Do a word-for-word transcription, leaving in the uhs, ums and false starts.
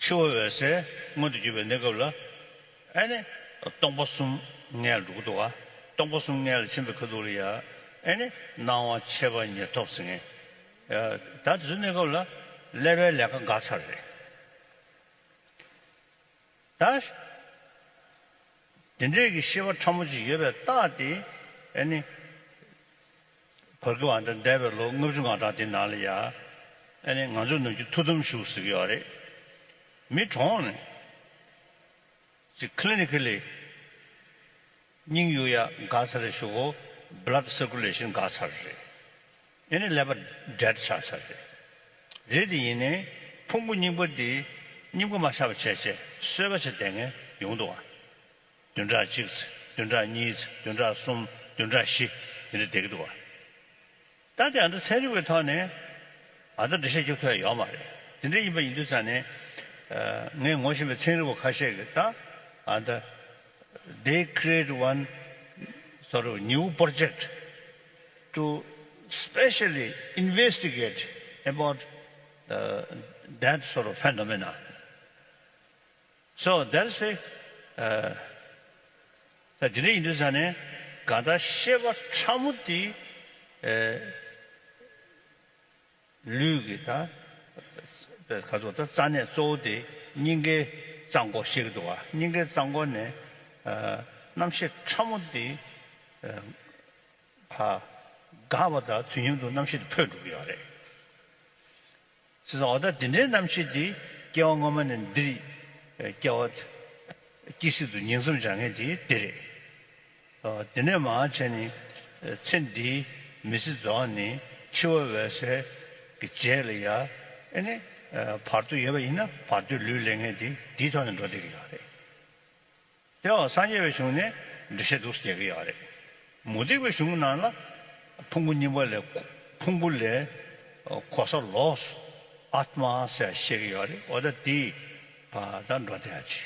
འཆི་བ་འོད་གསལ་མངོན་དུ་གྱུར་པའི་གནས་སྐབས་ལ། ཨེ་ནི། སྟོང་པ་གསུམ་མངལ་འགྲོ་གི་འདུག་ག་སྟོང་པ་གསུམ་མངལ་ལ་ཕྱིན་པའི་ཁ་ཐུག་ལ་ཡ། ཨེ་ནི། སྣང་བ་མཆེད་པ་ཉིད་ཐོབ་ཟེར་མཁན། ད་དེ་ཚོའི་གནས་སྐབས་ལ་ཀླད་པའི་ལས་ཀ་འགག་ཚར་རེད། ད། དེ་འདྲས་ཀྱི་ཤེས་པ་ཕྲ་མོ་ཅིག་ཡོད་པའི་རྟགས་དེ། ཨེ་ནི། བར་སྐབས་ཨ་ད་འདས་པའི་ལོ་ལྔ་བཅུ་ང་གྲངས་དེ་ནང་ལ་ཡ། ཨེ་ནི་ང་ཚོ་ནམ་རྒྱུན་ཐུགས་དམ་བཞུགས་ཟེར་གྱི་ཡོད་རེད། མི་གྲོངས་ནས་ཅིག་clinically་སྙིང་གཡུག་ཡ་འགག་ཚར་རེད་ཞུ་གོ blood circulation་འགག་ཚར་རེད། ཨེ་ནི་ཀླད་པ་dead་ཆགས་ཚར་རེད། རེད་དེ་ཡིན་ནའི་ཕུང་པོ་རྙིང་པ་འདི་སྙིང་པོ་མ་ཤར་བ་བྱས་བྱས་གསོས་པ་བྱས་བསྡད་མཁན་ཡོང་འདུག་ག་བདུན་ཕྲག་གཅིག་ཙམ་བདུན་ཕྲག་གཉིས་ཙམ་བདུན་ཕྲག་གསུམ་བདུན་ཕྲག་བཞི་དེ་འདྲ་བསྡད་ཀྱི་འདུག་ག་ད་དེ་ཨ་ད་ཚན་རིག་པའི་ཐོག་ནས་ཨ་ད་འགྲེལ་བཤད་རྒྱབ་ཐུབ་ཡ་ཡོད་མ་རེད། དེ་འདྲ་ཡིན་པ་ཡིན་དུས་ཙང་ནས་ངས་ངོ་ཤེས་པའི་ཚན་རིག་པ་ཁ་ཤས་ཀྱིས་ད་ཨ་ད་they create one sort of new project to specially investigate about uh, that sort of phenomena. So that's a ད་དེ་འདྲ་ཡིན་དུས་ཙང་ནས་གང་ལྟར་ཤེས་པ་ཕྲ་མོ་དེ་ལུས་ཀྱི་ད་ག་ཚོད་ད་རྩ་གནད་གཙོ་བོ་དེ་སྙིང་གའི་རྩ་འགོ་ཤེས་ཀྱི་འདུག་ག་སྙིང་གའི་རྩ་འགོ་ནས་རྣམ་ཤེས་ཕྲ་མོ་དེ་ཕར་འགག་པ་དང་དུས་མཉམ་དུ་རྣམ་ཤེས་དེ་འཕོས་འགྲོ་གི་ཡོད་རེད། བྱས་ཙང་འོ་ད་དེ་འདྲའི་རྣམ་ཤེས་དེ་སྐྱེ་བ་སྔོན་མ་ནས་འདིར་སྐྱེ་བ་སྐྱེ་སྲིད་དུ་ཉིང་མཚམས་སྦྱར་མཁན་དེ་དེ་རེད། དེ་ནས་མར་བྱས་ནས་ཚེ་འདིའི་མི་ཚེ་རྫོགས་ནས་འཆི་བ་འོད་གསལ་གྱི་རྗེས་ལ་ཡ་ཨེ་ནི་བར་དོ་ཡོད་པ་ཡིན་ན་བར་དོའི་ལུས་ལེན་མཁན་དེ་དེའི་ཐོག་ནས་འགྲོ་བསྡད་ཀྱི་ཡོད་རེད། དེ་བ་སངས་རྒྱས་པའི་གཞུང་ནས་འགྲེལ་བཤད་འདུག་སེ་རྒྱག་གི་ཡོད་རེད། མུ་སྟེགས་པའི་གཞུང་ནང་ལ་ཕུང་པོ་རྙིང་པ་ལས་ཕུང་པོ་ལས་གོ་ས་ལོགས་སུ་ཨཱཏྨ་ཟེར་བཤད་ཀྱི་ཡོད་རེད། འོ་ད་དེ་བ་ད་འགྲོ་བསྡད་ཡ་ཅིག